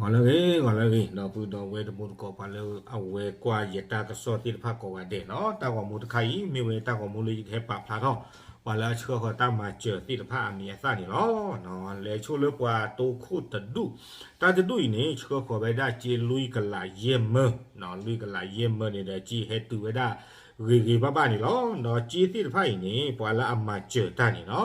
ဂီၤလၢအဂ့ၤ ဂီၤလၢအဂ့ၤ ဒီပုၢ်ဒီဝဲၢ်တံၤသကိး ပှၤလၢအဝဲကွၢ်ယတၢ်ကစီၣ်သ့ၣ်တဖၣ်ကိးဂၤဒဲးနီၤ, တၢ်ဂီၤမူတခါအံၤ မ့ၢ်ဝဲတၢ်ဂီၤမူလၢယကဟဲပာ်ဖျါထီၣ် ပှၤလၢအဆှၢဃီၤတၢ်မၤစၢၤသ့ၣ်တဖၣ်အမံၤအသၣ်န့ၣ်လီၤ. လဲၤဆိလၢပှၤတိခိၣ်တဒူၣ်, တၢ်တဒူၣ်အံၤန့ၣ် ဆှၢဃီၤဝဲဒၣ်စ့လွံၢ်ကလးယဲၢ်မၢ, လွံၢ်ကလးယဲၢ်မၢန့ၣ်ဒီး စ့ဟဲတုၤဝဲဒၣ် ဂ့ၤဂ့ၤဘၣ်ဘၣ်န့ၣ်လီၤ. ဒီးစ့သ့ၣ်တဖၣ်အံၤန့ၣ် ပှၤလၢအမၤစၢၤတၢ်န့ၣ်နီၤ,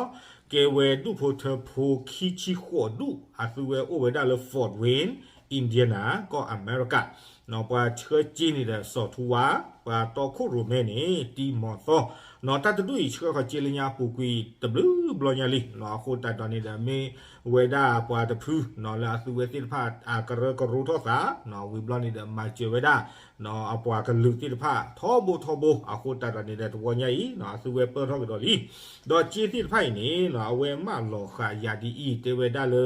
ကဲဝဲဒူၣ်ဖိထၢဖိခံဆံဃိးဒူၣ် အသုဝဲအိၣ်ဝဲဒၣ်လၢ Fort Wayne, Indiana ကီၢ်အမဲရကၤ, ပှၤဆှၢစ့န့ၣ်ဒီး စီၤထူဝါ, ပှၤတီခိၣ်ရိၣ်မဲန့ၣ် တံၤမီၤသီ, နီၤ တၢ်တဒူၣ်အံၤ ဆှၢဃီၤစ့လၢညါအပူၤကွံာ်တဘျုးဘျီညါလံ, အဃိသတးဒီးန့ၣ်ဒီး မ့ၢ်ဝဲဒၣ်ပှၤတဖု လၢအသုဝဲသ့ၣ်တဖၣ် အကရၢကရိထီၣ်သး, ဝံၤဘျီန့ၣ်ဒီး မၤစၢၤဝဲဒၣ် အပှၤကလုာ်သ့ၣ်တဖၣ် ထီဘိထီဘိ အဃိသတးဒီးန့ၣ်ဒီး တဝီညါအံၤ အသုဝဲပၢၢ်ထီၣ်ကဒီးလံ. ဒီးစ့သ့ၣ်တဖၣ်အံၤန့ၣ် အဝဲမၢလီၤဃာ်ယၤဒ်အံၤ တဲဝဲဒၣ်လၢ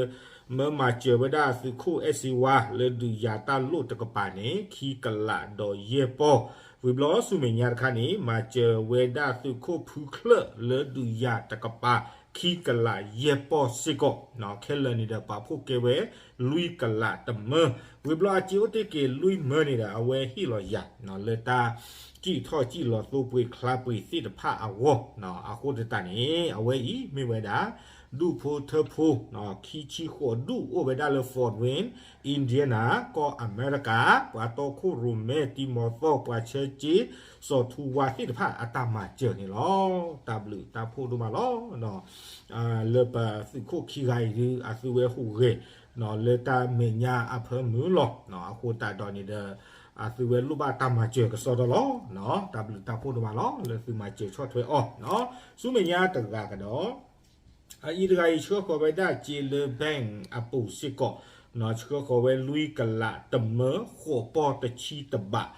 မၢမၤစၢၤဝဲဒၣ်သုးခိၣ်အဲၣ်စ့ဝါ လၢဒုးယၤတၢ်လိၣ်တကပၤန့ၣ် ခံကလးဒီးယဲၢ်ပီၢ်, ဝံၤဘျီဆူမဲာ်ညါတခါန့ၣ် မၤစၢၤဝဲဒၣ်သုးခိၣ်ဖုချၢၣ်လၢဒုးယၤတကပၤ ခံကလးယဲၢ်ပီၢ်စ့ၢ်ကီး, ခဲလၢာ်န့ၣ်ဒီး ပာ်ဖှိၣ်ကဲဝဲ လွံၢ်ကလးတမၢ, ဝံၤဘျီအစ့အိၣ်တ့ၢ်က့ၤလွံၢ်မၢန့ၣ်ဒီး အဝဲဟ့ၣ်လီၤယၤ လၢတၢ်စံၣ်ထီၣ်စံၣ်လီၤသိပှ့ၤချါပှ့ၤသ့ၣ်တဖၣ်အဂီၢ်, အဃိသတးန့ၣ် အဝဲအံၤမ့ၢ်ဝဲဒၣ် ဒူၣ်ဖိထၢဖိ ခံဆံဃိးဒူၣ် အိၣ်ဝဲဒၣ်လၢ Fort Wayne, Indiana ကီၢ်အမဲရကၤ, ပှၤတီခိၣ်ရိၣ်မဲတံၤမီၤသီ ပှၤဆှၢစ့ စီၤထူဝါသ့ၣ်တဖၣ်အတၢ်မၤစၢၤန့ၣ်လီၤ. တၢ်ဘျုးတၢ်ဖှိၣ်ဒိၣ်မးလီၤ. လၢပသုးခိၣ်ခံဂၤအံၤဒုး အသုဝဲဟူးဂဲၤ လၢတၢ်မဲာ်ညါအဖၢမုၢ်လီၤ. အဃိသတးဒီးန့ၣ်ဒီး အသုဝဲလိၣ်ဘၣ်တၢ်မၤစၢၤကစီဒီလီၤ. တၢ်ဘျုးတၢ်ဖှိၣ်ဒိၣ်မးလီၤ လၢသုမၤစၢၤဆီၣ်ထွဲအီၤ, ဆူမဲာ်ညါတဂၤကဒီး အအံၤတဂၤအံၤ ဆှၢဃီၤဝဲဒၣ်စ့လၢ bank အပူၤစ့ၢ်ကီး, ဆှၢဃီၤဝဲလွံၢ်ကလးတမၢဃိးပီၢ်တဆံတဘး,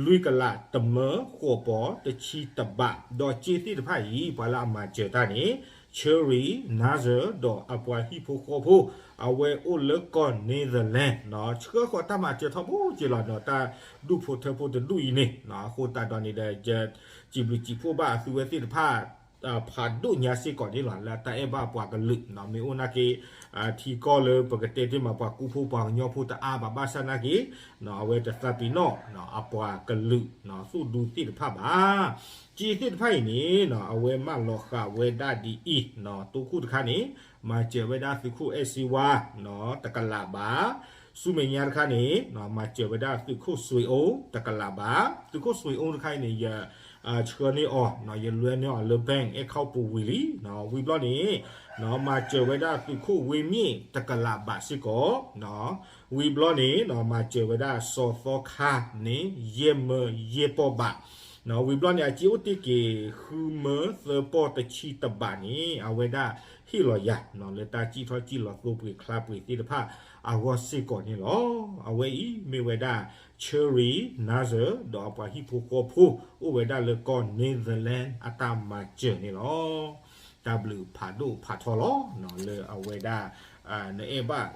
လွံၢ်ကလးတမၢဃိးပီၢ်တဆံတဘး, ဒီးစ့သ့ၣ်တဖၣ်အံၤ ပှၤလၢအမၤစၢၤတၢ်န့ၣ် Cherry Nazar ဒီးအပှၤဟံၣ်ဖိဃီဖိ အဝဲအိၣ်လၢကီၢ် Netherlands ဆှၢဃီၤတၢ်မၤစၢၤထီဘိက့ၤလီၤဒီး တၢ်ဒူၣ်ဖိထၢဖိတဒူၣ်အံၤန့ၣ်, အဃိသတးဒီးန့ၣ်ဒီး ယစံးဘျုးစံးဖှိၣ်ဘၣ်အသုဝဲသ့ၣ်တဖၣ် ဖးဒိၣ်ညါစ့ၢ်ကီးန့ၣ်လီၤ လၢတၢ်အဲၣ်ဘၣ်ပှၤကလုာ်, မ့ၢ်အိၣ်နာ်က့ ထံကီၢ်လၢပကတဲတ့ၢ်မးပှၤကူဖိပှၤကညီဖိတအါဘၣ် ဘၣ်ဆၣ်နာ်က့ အဝဲတသးပ့ၤနီၣ် အပှၤကလုာ် သူၣ်ဒူသ့ၣ်တဖၣ်ဘၣ်. စ့သ့ၣ်တဖၣ်အံၤန့ၣ် အဝဲမၢလီၤဃာ်ဝဲဒၣ်ဒ်အံၤ, တိခိၣ်တခါန့ၣ် မၤစၢၤဝဲဒၣ်သုးခိၣ်အဲၣ်စ့ဝါ တကလးဘး, ဆူမဲာ်ညါတခါန့ၣ် မၤစၢၤဝဲဒၣ်သုးခိၣ်စွ့ၤအိၣ် တကလးဘး, သုးခိၣ်စွ့ၤအိၣ်တခါအံၤန့ၣ် ယဆှၢန့ၢ်အီၤ, ယလွဲန့ၢ်အီၤလၢ bank account ပူၤဝံၤလံ, ဝံၤဘျီန့ၣ် မၤစၢၤဝဲဒၣ်သုးခိၣ်ဝ့မ့ၣ်တကလးဘးစ့ၢ်ကီး, ဝံၤဘျီန့ၣ် မၤစၢၤဝဲဒၣ်စီၤသီခါန့ၣ် ယဲၢ်မၢယဲၢ်ပီၢ်ဘး, ဝံၤဘျီန့ၣ် အစ့အိၣ်တ့ၢ်က့ၤ ဃုမၢသၢပီၢ်တဆံတဘးန့ၣ် အဝဲဒၣ်ဟ့ၣ်လီၤယၤ လၢတၢ်စံၣ်ထီၣ်စံၣ်လီၤသိပှ့ၤချါပှ့ၤသ့ၣ်တဖၣ်အဂီၢ်စ့ၢ်ကီးန့ၣ်လီၤ. အဝဲအံၤမ့ၢ်ဝဲဒၣ် Cherry Nazar ဒီးအပှၤဟံၣ်ဖိဃီဖိ အိၣ်ဝဲဒၣ်လၢကီၢ် Netherlands အတၢ်မၤစၢၤန့ၣ်လီၤ. တၢ်ဘျုးဖးဒိၣ်ဖးထီလီၤ လၢအဝဲဒၣ် နအဲၣ်ဘၣ်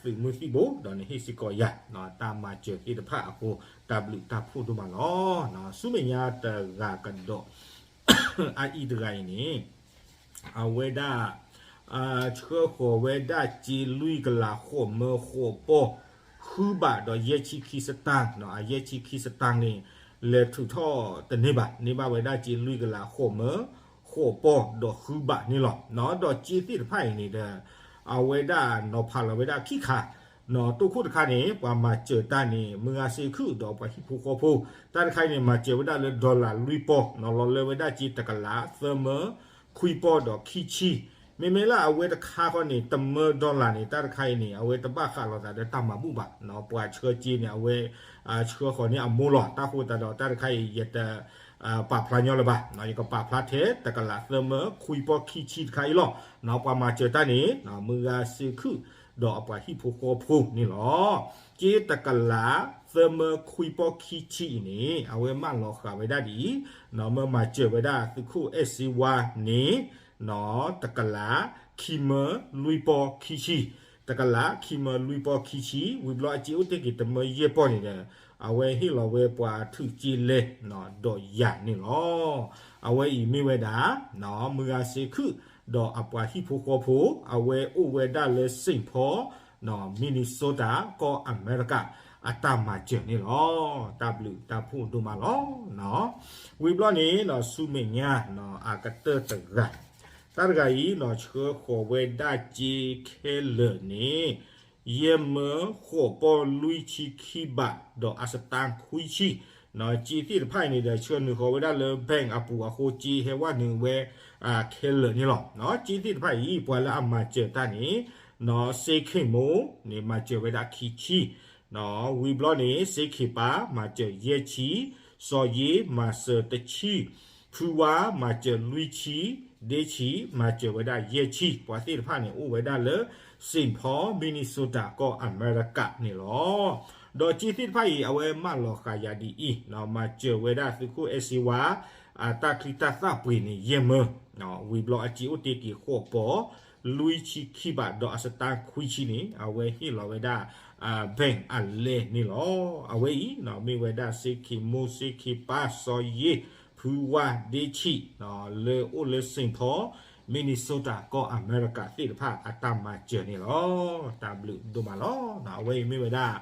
သုးမုၢ်သံၣ်ဘိ ဒီးနဟ့ၣ်စ့ၢ်ကီးယၤ တၢ်မၤစၢၤသ့ၣ်တဖၣ်အဃိ တၢ်ဘျုးတၢ်ဖှိၣ်ဒိၣ်မးလီၤ. ဆူမဲာ်ညါတဂၤကဒီး အအံၤတဂၤအံၤန့ၣ် အဝဲဒၣ် ဆှၢဃီၤဝဲဒၣ်စ့လွံၢ်ကလးဃိးမၢဃိးပီၢ် ဃုဘးဒီးယဲၢ်ဆံခံစတၢၣ်, အယဲၢ်ဆံခံစတၢၣ်န့ၣ် လဲၤထုးထီၣ်တန့ၢ်ဘၣ်, န့ၢ်ဘၣ်ဝဲဒၣ်စ့လွံၢ်ကလးဃိးမၢဃိးပီၢ်ဒီးဃုဘးန့ၣ်လီၤ. ဒီးစ့သ့ၣ်တဖၣ်အံၤန့ၣ်ဒီး အဝဲဒၣ်နီၤဖးလီၤဝဲဒၣ်ခံခါ တိခိၣ်တခါန့ၣ် ပှၤမၤစၢၤတၢ်န့ၣ် မုၢ်ဂၤစ့ခုၣ်ဒီးပှၤဟံၣ်ဖိဃီဖိ တၢ်တခါအံၤန့ၣ် မၤစၢၤဝဲဒၣ်လၢ dollar လွံၢ်ပီၢ် လီၤလၢဝဲဒၣ်စ့တကလးသၢမၢခွံပီၢ်ဒီးခံဆံ, မ့မ့ၢ်လၢအဝဲတခါဃီန့ၣ် တမၢ dollar န့ၣ် တၢ်တခါအံၤန့ၣ် အဝဲတဘၣ်ဃးလိာ်သးဒီးတၢ်မၤဘူၣ်ဘၣ်, ပှၤဆှၢစ့န့ၣ် အဝဲ ဆှၢဃီၤန့ၢ်အမိၢ်လီၤ. တၢ်ဃိသတးဒီး တၢ်တခါအံၤ ယတ ပာ်ဖျါညီလၢၤဘၣ်, ယကပာ်ဖျါထဲတကလးသၢမၢခွံပီၢ်ခံဆံတခါအံၤလီၤ. ပှၤမၤစၢၤတၢ်န့ၣ် မုၢ်ဂၤစ့ခုၣ်ဒီးအပှၤဟံၣ်ဖိဃီဖိန့ၣ်လီၤ. စ့တကလးသၢမၢခွံပီၢ်ခံဆံအံၤန့ၣ် အဝဲမၢလီၤဃာ်ဝဲဒၣ်ဒ်အံၤ, မၢမၤစၢၤဝဲဒၣ်သုးခိၣ်အဲၣ်စ့ဝါန့ၣ် တကလးခံမၢလွံၢ်ပီၢ်ခံဆံ, တကလးခံမၢလွံၢ်ပီၢ်ခံဆံ, ဝံၤဘျီအစ့အိၣ်တ့ၢ်က့ၤတမၢယဲၢ်ပီၢ်န့ၣ်ဒီး အဝဲဟ့ၣ်လီၤဝဲပှၤထုးစ့လဲၢ်ဒီးယၤန့ၣ်လီၤ. အဝဲအံၤမ့ၢ်ဝဲဒၣ် မုၢ်ဂၤစ့ခုၣ်ဒီးအပှၤဟံၣ်ဖိဃီဖိ အဝဲအိၣ်ဝဲဒၣ်လၢ Saint Paul Minnesota ကီၢ်အမဲရကၤ အတၢ်မၤစၢၤန့ၣ်လီၤ. တၢ်ဘျုးတၢ်ဖှိၣ်ဒိၣ်မးလီၤ. ဝံၤဘျီန့ၣ် ဆူမဲာ်ညါ အကတၢၢ်တဂၤ, တၢ်တဂၤအံၤ ဆှၢဃီၤဝဲဒၣ်စ့ခဲလၢာ်န့ၣ် ယဲၢ်မၢဃိးပီၢ်လွံၢ်ဆံခံဘး ဒီးအစတၢခွံဆံ, စ့သ့ၣ်တဖၣ်အံၤန့ၣ်ဒီး ဆှၢနုာ်ဃီၤဝဲဒၣ်လၢ bank အပူၤအဃိ စ့ဟဲဝဲနုာ်ဝဲ ခဲလၢာ်န့ၣ်လီၤ. စ့သ့ၣ်တဖၣ်အံၤ ပှၤလၢအမၤစၢၤတၢ်န့ၣ် စ့ခ့မိၣ်န့ၣ် မၤစၢၤဝဲဒၣ်ခံဆံ, ဝံၤဘျီန့ၣ် စ့ခ့ပၤ မၤစၢၤယဲၢ်ဆံ, စီၤယ့ မၤစၢၤတဆံ, ဖုဝါ မၤစၢၤလွံၢ်ဆံ, ဒ့ဆံ မၤစၢၤဝဲဒၣ်ယဲၢ်ဆံ, ပှၤသ့ၣ်တဖၣ်န့ၣ် အိၣ်ဝဲဒၣ်လၢ Saint Paul Minnesota ကီၢ်အမဲရကၤန့ၣ်လီၤ. ဒီးစ့သ့ၣ်တဖၣ်အံၤ အဝဲမၢလီၤဃာ်ယၤဒ်အံၤ, မၤစၢၤဝဲဒၣ်သုးခိၣ်အဲၣ်စ့ဝါ အတၢ်ချံတၢ်သၣ်ပှ့ၤန့ၣ် ယဲၢ်မၢ, ဝံၤဘျီအစ့အိၣ်တ့ၢ်က့ၤဃိးပီၢ်လွံၢ်ဆံခံဘး ဒီးအစတၢခွံဆံန့ၣ် အဝဲဟ့ၣ်လီၤဝဲဒၣ် bank အလဲန့ၣ်လီၤ. အဝဲအံၤ မ့ၢ်ဝဲဒၣ်စ့ခ့မိၣ် စ့ခ့ပၤ စီၤယ့ ဖုဝါ ဒ့ဆံ လၢအိၣ်လၢ Saint Paul Minnesota ကီၢ်အမဲရကၤသ့ၣ်တဖၣ် အတၢ်မၤစၢၤန့ၣ်လီၤ. တၢ်ဘျုးဒိၣ်မးလီၤ. အဝဲအံၤမ့ၢ်ဝဲဒၣ်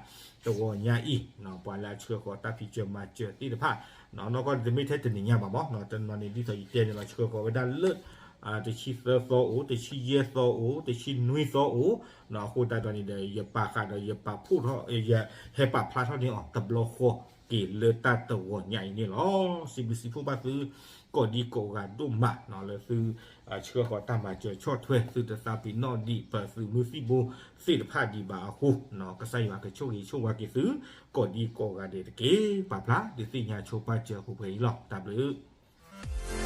တဂီၤညါအံၤ ပှၤလၢအဆှၢဃီၤတၢ်ဖံးစၢၤမၤစၢၤသ့ၣ်တဖၣ်, နီၢ်ကီၢ်တမ့ၢ်ထဲတနံၤညါဘၣ်မး, တနီၤန့ၣ် ဒ်သိးယတဲန့ၣ်လီၤ ဆှၢဃီၤဝဲဒၣ်လၢ တဆံသၢသီအိၣ်, တဆံယဲၢ်သီအိၣ်, တဆံနွံသီအိၣ်, အဃိသတးဒီးန့ၣ်ဒီး ယပာ်ဃာ်ဒီးယပာ်ဖှိၣ်ထီၣ် ယဟဲပာ်ဖျါထီၣ်န့ၢ်အီၤတဘျီဃီက့ၤလၢတၢ်တဂီၤညါအံၤန့ၣ်လီၤ. စံးဘျုးစံးဖှိၣ်ဘၣ်သု ကိးဒံကိးဂၤဒိၣ်မးလၢသု ဆှၢဃီၤတၢ်မၤစၢၤဆီၣ်ထွဲ သုတသးပ့ၤနီၣ်ဒံးပသုးမုၢ်သံၣ်ဘိသ့ၣ်တဖၣ်ဒံးဘၣ်အဃိ, ကစၢ်ယွၤကဆိၣ်ဂ့ၤဆိၣ်ဝါက့ၤသု ကိးဒံကိးဂၤဒဲးတက့ၢ်. ပာ်ဖျါဒုးသ့ၣ်ညါဆိပာ်စၢၤပှဲၤပှဲၤအံၤလီၤ. တၢ်ဘျုး